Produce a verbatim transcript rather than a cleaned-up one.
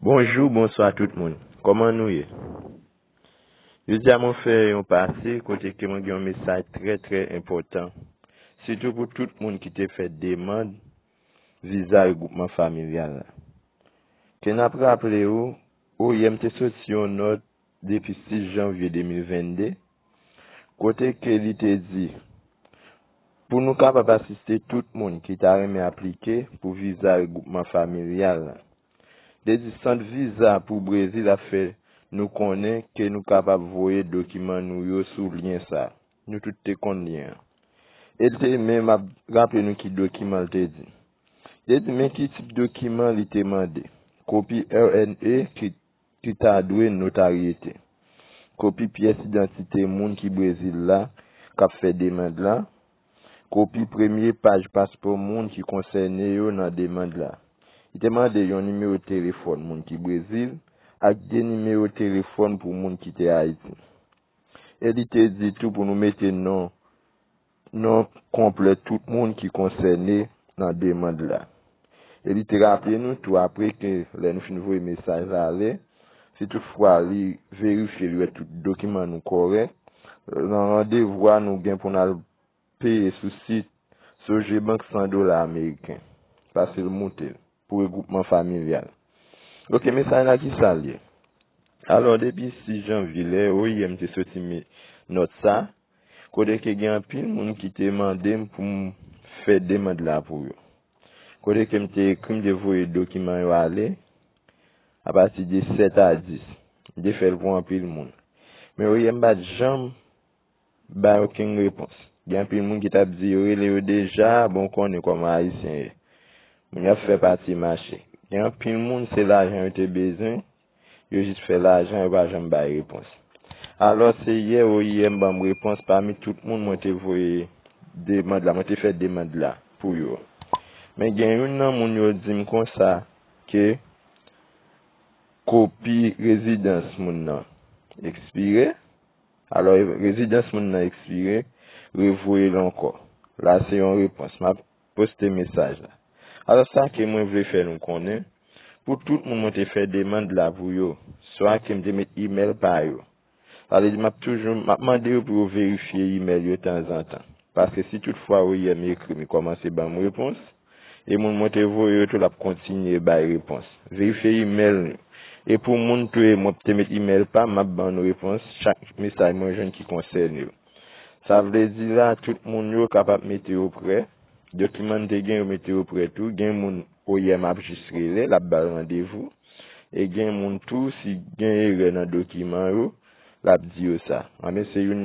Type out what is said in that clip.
Bonjou, bonswa tout moun. Kòman nou ye? Jodi a mwen fè yon pase kote ke mwen gen yon mesaj trè, trè enpòtan. Sitou pou tout moun ki te fè demann viza regwoupman familyal la. Ke n ap raple w, O I M te soti yon nòt depi sis janvye de mil vennde, kote ke li te di, pou nou kapab asiste tout moun ki ta renmen aplike pou viza regwoupman familyal la. Te di sant viza pou Brezil ap fè nou konnen ke nou kapab voye dokiman nou yo sou lyen sa. Nou tout te konn lyen an. E l te menm ap raple nou ki dokiman l te di. Te di men ki tip dokiman li te mande. Kopi R N E ki, ki ta dwe notaryete. Kopi pyès idantite moun ki Brezil la k ap fè demann la. Kopi premye paj paspò moun ki konsène yo nan demann la. Li te mande yon nimewo telefòn moun ki Brezil ak de nimewo telefòn pou moun ki te Ayiti. E li te di tou pou nou mete non, non konplè tout moun ki konsène nan demann la. E li te raple nou tou apre ke lè nou fin voye mesaj la ale, si toutfwa li verifye, li wè tout dokiman nou kòrèk, nan randevou a nou gen pou n al peye sou sit Sogebank san dola ameriken. Pase l moute l pou regwoupman familyal. Oke, mesaj la ki sa l ye? Alò, depi sis janvye, lè O I M te soti me-, nòt sa, kote ke gen anpil moun ki te mande m pou m fè demann la pou yo. Kote ke m te ekri, m te voye dokiman yo ale apati de sèt a dis. M te fè l pou anpil moun. Men O I M pa t janm bay okenn repons. Gen anpil moun ki t ap di yo rele yo deja, bon, w konnen kòman Ayisyen ye. Moun y ap fè pati mache. Gen anpil moun, se lajan yo te bezwen, yo jis fè lajan, yo pa janm bay repons. Alò, se yè O I M ban m repons pami tout moun mwen te voye demann la, mwen te fè demann la pou yo. Men gen youn nan moun yo di m konsa ke kopi rezidans moun nan ekspire. Alò, rezidans moun nan ekspire, revoye l ankò. La, se yon repons. M ap poste mesaj la. Alò, sa ke mwen vle fè nou konnen, pou tout moun mwen te fè demann la pou yo, swa ke m te met imèl pa yo. Sa vle di, m ap toujou, m ap mande yo pou yo verifye imèl yo tanzantan. Paske si toutfwa O I M ekri m, e kòmanse ban m repons, e moun mwen te voye yo tou, l ap kontinye bay repons. Verifye imèl nou. E pou moun tou, e mwen te met imèl pa m, m ap ban nou repons chak mesaj mwen jwenn ki konsène yo. Sa vle di la, tout moun yo kapab mete yo prè. Dokiman n te gen yo mete yo prè tou. Gen moun O I M ap jis rele, l ap ba l randevou. E gen moun tou, si gen erè nan dokiman yo, l ap di yo sa. Anben, se youn nan